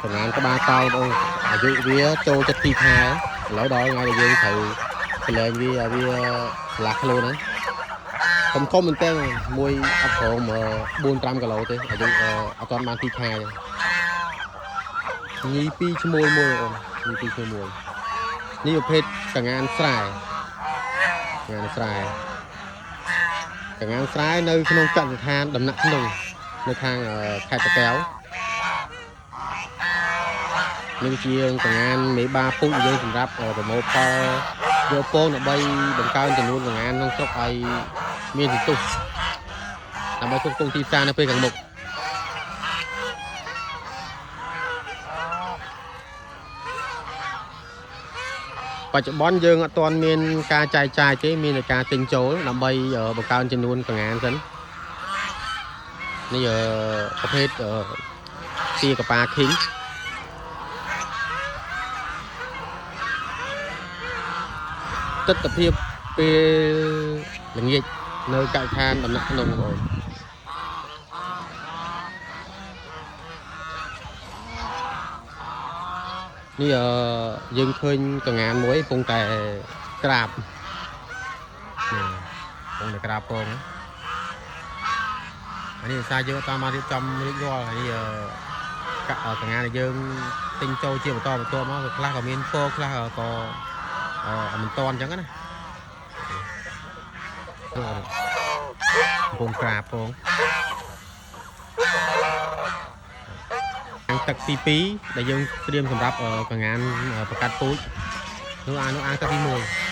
កងានក្បាលតោបងអាយុវាចូលចិត្ត2ខែឥឡូវដល់ថ្ងៃដែលយើងត្រូវប្រឡែងវាឲ្យវាឆ្លាស់ខ្លួនហ្នឹងធំធំមែនតើមួយអត់ក្រោម4 5គីឡូទេអាយុអត់ទាន់បាន2ខែទេញីពីរឈ្មោលមួយបងញីពីរឈ្មោលមួយនេះប្រភេទកងានស្រែកងានស្រែកងានស្រែនៅក្នុងកសិដ្ឋានដំណាក់ធ្នង់នៅខាងខេត្តតាកែវ នឹងជាកងានមេបាពូជយើងសម្រាប់ប្រមូលផលយកពងដើម្បីបង្កើនចំនួនកងានក្នុងស្រុកឲ្យមានសន្ទុះដើម្បីផ្គត់ផ្គង់ទីផ្សារនៅពេលខាងមុខបច្ចុប្បន្នយើងអត់ទាន់មានការចែកចាយទេមានតែការទិញចូលដើម្បីបង្កើនចំនួនកងានសិននេះប្រភេទទាកប៉ាឃីង ទស្សនភាពពេលល្ងាចនៅកសិដ្ឋានដំណាក់ក្នុងបងប្អូននេះអឺយើងឃើញកងានមួយកំពុងតែក្រាបនេះកំពុងតែក្រាបពងអានេះឧស្សាហ៍យើងអត់តាមបានរៀបចំរួចរាល់ហើយនេះអឺកកងានដែលយើងទិញចូលជាបន្តបន្ទាប់មកក៏ខ្លះក៏មានពងខ្លះក៏អឺមិនតាន់អញ្ចឹងណាកំពុងក្រាបពង អាងទឹកទី2ដែលយើងត្រៀមសម្រាប់កងានប្រកាត់ពូជនោះអានោះអាងទឹកទី1